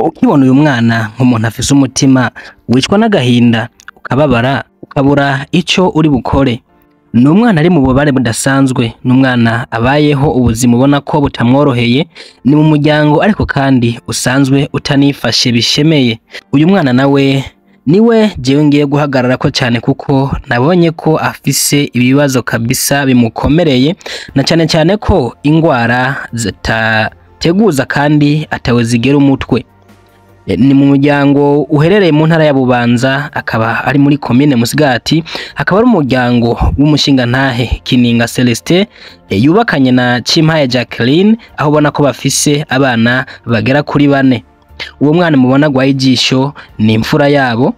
Ukibona uyu mwana nk'umuntu afise umutima wicwa n'agahinda, ukababara, ukabura ico uri bukore. Ni umwana ari mu bubabare budasanzwe, ni umwana abayeho ubuzima ubona ko butamworoheye, ni mu muryango ariko kandi usanzwe utanifashe bishemeye. Uyu mwana nawe niwe jewe ngiye guhagararako cyane kuko nabonye ko afise ibibazo kabisa bimukomereye, na cyane cyane ko ingwara zitateguza kandi atawe zigera umutwe. Ni mu muryango uherereye mu ntara ya Bubanza, akaba ari muri komine Musigati, akaba ari umuryango w'umushingantahe Kininga Celestin yubakanye na Cimpaye Jacqueline, aho ubona ko bafise abana bagera kuri bane. Uwo mwana mubona agwaye ijisho ni imfura yabo,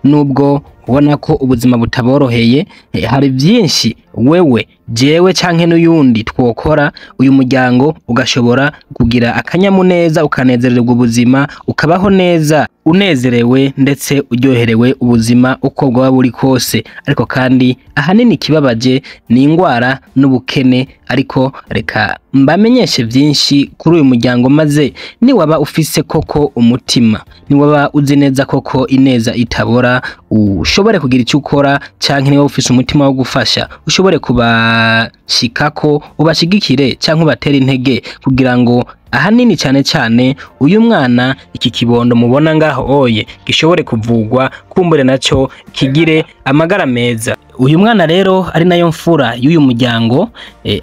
nubwo ubona ko ubuzima butaboroheye, hari byinshi wewe jewe canke n'uyundi twokora uyu muryango ugashobora kugira akanyamuneza, ukanezererwa ubuzima, ukabaho neza unezerewe ndetse uryoherewe ubuzima uko bwaba buri kose. Ariko kandi ahanini ikibabaje ni ingwara n'ubukene. Ariko reka mbamenyeshe byinshi kuri uyu muryango, maze niwaba ufise koko umutima, niwaba uzi neza koko ineza itabora, ushobore kugira icyo ukora, canke niba ufise umutima wo gufasha ushobore kubashikako, ubashigikire canke ubatere intege, kugira ngo ahanini cyane cyane uyu mwana, iki kibondo mubona ngaho oye, gishobore kuvugwa, kumbure naco kigire amagara meza. Uyu mwana rero ari nayo mfura y'uyu muryango,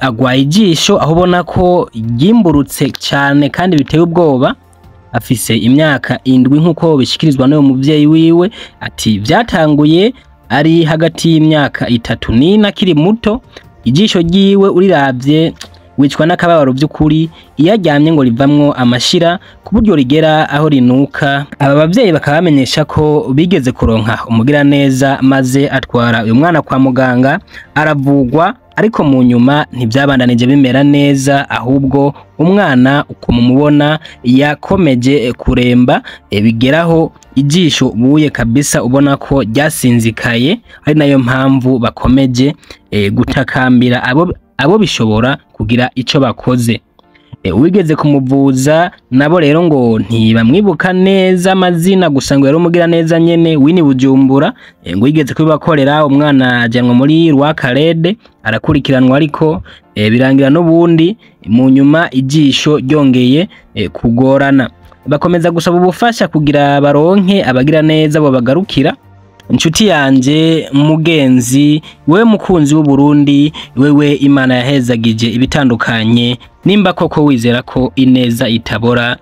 agwaye ijisho aho ubona ko ryimburutse cyane kandi biteye ubwoba. Afise imyaka 7 nk'uko bishikirizwa n'uyu muvyeyi wiwe, ati vyatanguye ari hagati y'imyaka 3 n'ine akiri muto. Ijisho ryiwe uriravye wicwa n'akababaro by'ukuri, iyo aryamye ngo rivamwo amashira ku buryo rigera aho rinuka. Aba bavyeyi bakaba bamenyesha ko bigeze kuronka umugiraneza maze atwara uyu mwana kwa muganga aravugwa, ariko mu nyuma ntibyabandanije bimera neza, ahubwo umwana uko mumubona yakomeje kuremba, bigeraho ijisho buye kabisa ubona ko ryasinzikaye, ari nayo mpamvu bakomeje gutakambira abo bishobora kugira ico bakoze. Wigeze kumuvuza nabo rero ngo ntibamwibuka neza amazina, gusa ngo yari umugira neza nyene wini Bujumbura, ngo yigeze kubibakorera. Umwana ajanwa muri Rwakarede arakurikiranwa, ariko birangira n'ubundi mu nyuma ijisho ryongeye kugorana. Bakomeza gusaba ubufasha kugira baronke abagira neza bo bagarukira. Inshuti yanje, mugenzi wewe, mukunzi w'Uburundi, wewe Imana yahezagije ibitandukanye, nimba koko wizera ko ineza itabora,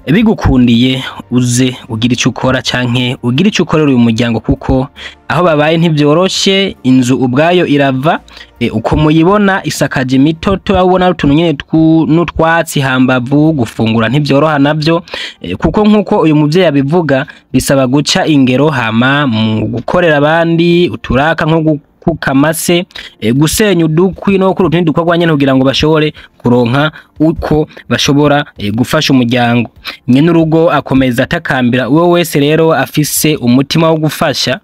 bigukundiye uze ugira icyo ukora canke ugira icyo ukorera uyu muryango, kuko aho babaye ntivyoroshe. Inzu ubwayo irava, uko muyibona isakaje imitoto, aho ubona utuntu nyene n'utwatsi hambavu. Gufungura ntivyoroha navyo, kuko nkuko uyu muvyeyi abivuga bisaba guca ingero hama mu gukorera abandi uturaka nko gukuka amase, gusenya udukwi no gukora utundi dukorwa nyene kugira ngo bashobore kuronka uko bashobora gufasha umuryango. Nyene urugo akomeza atakambira uwo wese rero afise umutima wo gufasha,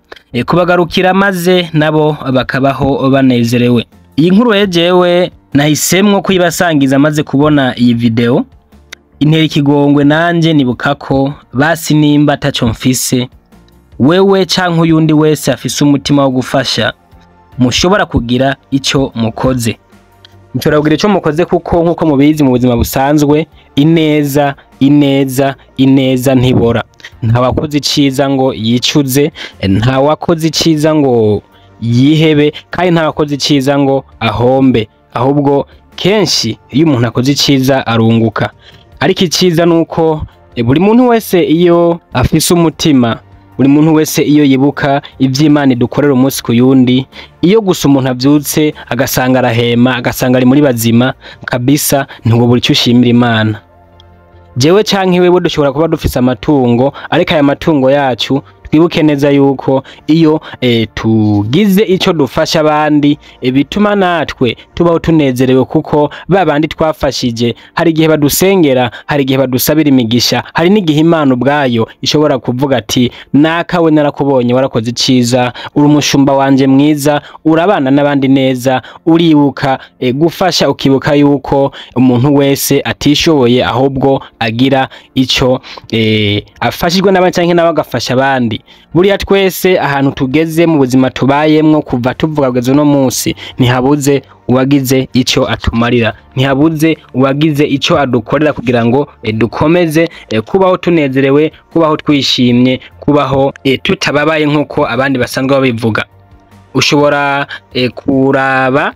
kubagarukira maze nabo bakabaho banezerewe. Iyi nkuru rero jewe nahisemwo kuyibasangiza maze kubona iyi video intera ikigongwe, nanje nibuka ko basi nimba ataco mfise, wewe canke uyundi wese afise umutima wo gufasha mushobora kugira ico mukoze. Mushobora kugira ico mukoze kuko nkuko mubizi mu buzima busanzwe, ineza ineza ineza ntibora. Nta wakoze iciza ngo yicuze, nta wakoze iciza ngo yihebe, kandi nta wakoze iciza ngo ahombe. Ahubwo kenshi iyo umuntu akoze iciza arunguka. Ariko iciza nuko buri muntu wese iyo afise umutima, buri muntu wese iyo yibuka ivy'Imana idukorera umunsi ku yundi, iyo gusa umuntu avyutse agasanga arahema, agasanga ari muri bazima kabisa, ntiwobura ico ushimira Imana. Jewe canke wewe dushobora kuba dufise amatungo, ariko aya matungo yacu Twibuke neza yuko iyo tugize ico dufasha abandi, bituma natwe tubaho tunezerewe, kuko ba bandi twafashije hari igihe badusengera, hari igihe badusabira imigisha, hari n'igihe Imana ubwayo ishobora kuvuga ati nakawe narakubonye, warakoze iciza, uri umushumba wanje mwiza, urabana n'abandi neza, uribuka gufasha, ukibuka yuko umuntu wese atishoboye ahubwo agira ico afashijwe n'abandi canke nawe agafasha abandi. Buriya twese ahantu tugeze mu buzima tubayemwo kuva tuvuga kugeza uno munsi, ntihabuze uwagize ico atumarira, ntihabuze uwagize ico adukorera kugira ngo dukomeze kubaho tunezerewe, kubaho twishimye, kubaho tutababaye nk'uko abandi basanzwe babivuga. Ushobora kuraba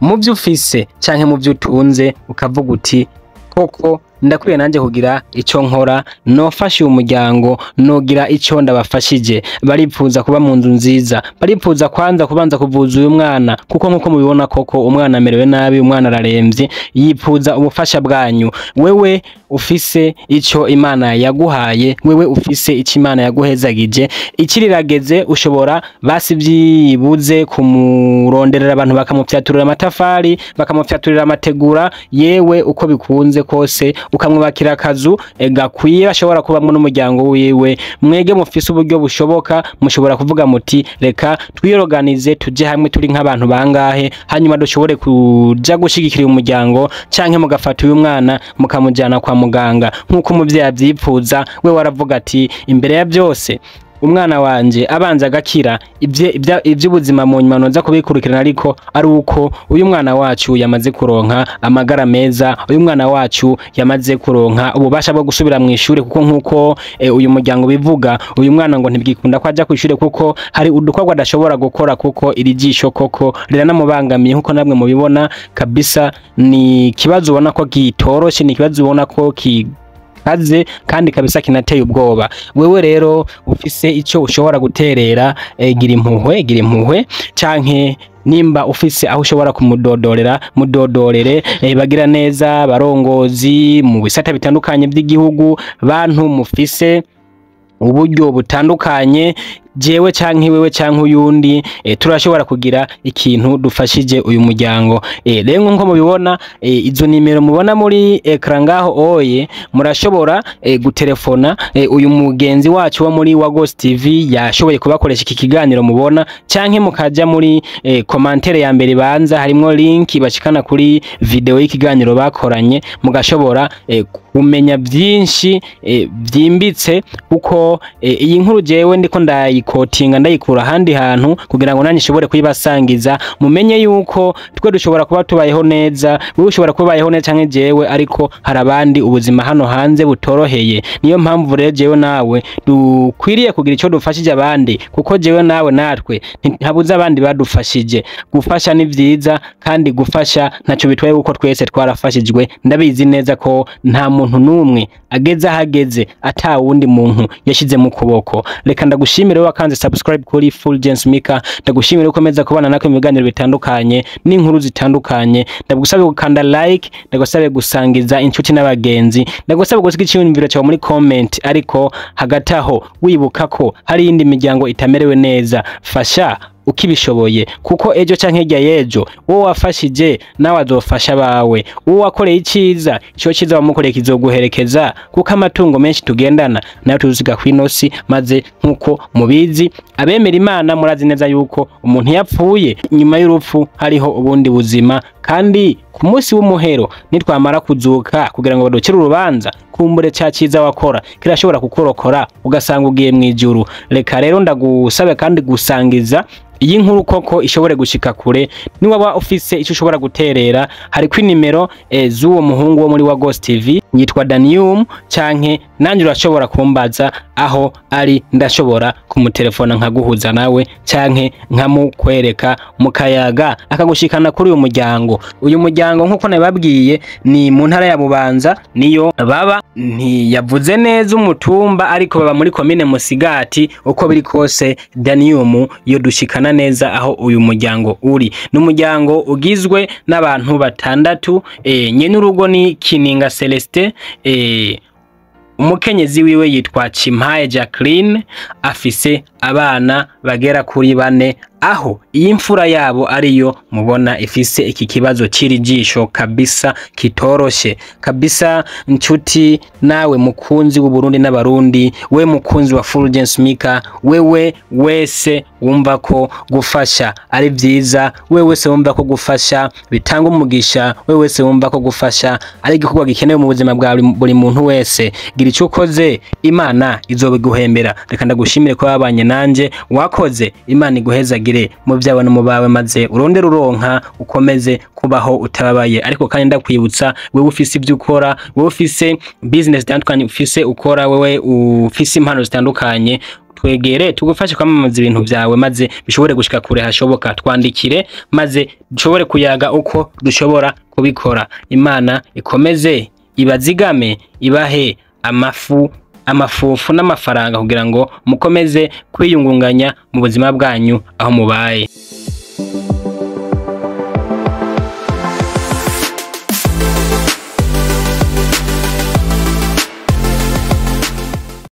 mu vyo ufise canke mu vyo utunze ukavuga uti koko ndakwiye nanje kugira ico nkora, nofasha uyu muryango, nogira ico ndabafashije. Baripfuza kuba mu nzu nziza, baripfuza kwanza kubanza kuvuza uyu mwana, kuko nkuko mubibona koko umwana amerewe nabi, umwana araremvye, yipfuza ubufasha bwanyu. Wewe ufise ico Imana yaguhaye, wewe ufise ico Imana yaguhezagije, ikirirageze ushobora basi vyibuze kumuronderera abantu bakamufyaturira amatafari, bakamufyaturira amategura, yewe uko bikunze kose ukamwubakira akazu gakwiye ashobora kubamwo n'umuryango wiwe. Mwege mufise uburyo bushoboka, mushobora kuvuga muti reka twiyoganize tuje hamwe turi nk'abantu bangahe, hanyuma dushobore kuja gushigikira umuryango, canke mugafata uyu mwana mukamujana kwa muganga nk'uko umuvyeyi avyipfuza. We waravuga ati imbere ya byose umwana wanje abanza agakira, ivy'ubuzima mu nyuma noza kubikurikirana, ariko ari uko uyu mwana wacu yamaze kuronka amagara meza, uyu mwana wacu yamaze kuronka ububasha bwo gusubira mu ishure, kuko nkuko uyu muryango bivuga, uyu mwana ngo ntibwikunda ko aja kw'ishure kuko hari udukorwa adashobora gukora, kuko iri jisho koko riranamubangamiye nkuko namwe mubibona kabisa. Ni kibazo ubona ko gitoroshe, ni kibazo ubona ko kaze kandi kabisa kinateye ubwoba. Wewe rero ufise ico ushobora guterera, gira impuhwe, gira impuhwe, canke nimba ufise aho ushobora kumudodorera, mudodorere. Bagira neza, barongozi mu bisata bitandukanye by'igihugu, bantu mufise uburyo butandukanye, jewe canke wewe canke uyundi, turashobora kugira ikintu dufashije uyu muryango. Rero nkuko mubibona, izo nimero mubona muri ekran ngaho oye, murashobora gutelefona uyu mugenzi wacu wo muri Wagos TV yashoboye kubakoresha iki kiganiro mubona, canke mukaja muri commentaire ya mbere banza harimwo link bashikana kuri video y'ikiganiro bakoranye, mugashobora kumenya byinshi byimbitse, kuko iyi nkuru jewe ndiko ndayikotinga ndayikura ahandi hantu kugira ngo nanjye nshobore kuyibasangiza, mumenye yuko twe dushobora kuba tubayeho neza, wewe ushobora kuba ubayeho neza canke jewe, ariko hari abandi ubuzima hano hanze butoroheye. Niyo mpamvu rero jewe nawe dukwiriye kugira ico dufashije abandi, kuko jewe nawe natwe ntihabuze abandi badufashije. Gufasha ni vyiza, kandi gufasha ntaco bitwaye kuko twese twarafashijwe. Ndabizi neza ko nta muntu numwe ageze ahageze ata wundi muntu yashize mu kuboko. Reka ndagushimire wowe wakanze subscribe kuri Fulgence Mika, ndagushimire ukomeza kubana natwe mu biganiro bitandukanye n'inkuru zitandukanye, ndagusabe gukanda like, ndagusabe gusangiza inshuti n'abagenzi, ndagusabe gusiga iciyumviro cyawe muri comment, ariko hagati aho wibuka ko hari iyindi miryango itamerewe neza. Fasha ukibishoboye, kuko ejo canke hirya y'ejo uwo wafashije nawe azofasha abawe, uwo wakoreye iciza ico ciza wamukoreye kizoguherekeza, kuko amatungo menshi tugendana nayo tuziga kw'inosi. Maze nkuko mubizi abemera Imana murazi neza yuko umuntu yapfuye nyuma y'urupfu hariho ubundi buzima, kandi ku munsi w'umuhero nitwamara kuzuka kugira ngo baducire urubanza, kumbure ca ciza wakora kirashobora kukurokora ugasanga ugiye mw'ijuru. Reka rero ndagusabe kandi gusangiza iyi nkuru koko ishobore gushika kure. Niwaba ufise ico ushobora guterera, hariko inimero z'uwo muhungu wo muri Wagos TV yitwa Danium, canke nanje urashobora kumbaza aho ari, ndashobora kumutelefona nkaguhuza nawe canke nkamukwereka mukayaga akagushikana kuri uyu muryango. Uyu muryango nkuko nababwiye ni mu ntara ya Bubanza niyo baba, ntiyavuze neza umutumba ariko baba muri komine Musigati. Uko biri kose Danium yo dushikana neza aho uyu muryango uri. Ni umuryango ugizwe n'abantu batandatu, nyene urugo ni Kininga Celestin, Umukenyezi wiwe yitwa Chimpaye Jacqueline, afise abana bagera kuri 4, aho iyi mfura yabo ariyo mubona ifise iki kibazo c'iri jisho kabisa kitoroshe kabisa. Nshuti nawe mukunzi w'Uburundi n'Abarundi, we mukunzi wa Fulgence Mika, wewe wese wumva ko gufasha ari vyiza, wewe wese wumva ko gufasha bitanga umugisha, wewe wese wumva ko gufasha ari igikorwa gikenewe mu buzima bwa buri muntu wese, gira ico ukoze, Imana izobiguhembera. Reka ndagushimire ko wabanye nanje, wakoze, Imana iguhezagire mu vyawe no mu bawe, maze urondere uronka ukomeze kubaho utababaye. Ariko kandi ndakwibutsa, wewe ufise ivyo ukora, wewe ufise business zitandukanye ufise ukora, wewe ufise impano zitandukanye, twegere tugufashe kwamamaza ibintu vyawe maze bishobore gushika kure hashoboka. Twandikire maze dushobore kuyaga uko dushobora kubikora. Imana ikomeze ibazigame, ibahe amafu amafufu n'amafaranga kugira ngo mukomeze kwiyungunganya mu buzima bwanyu aho mubaye.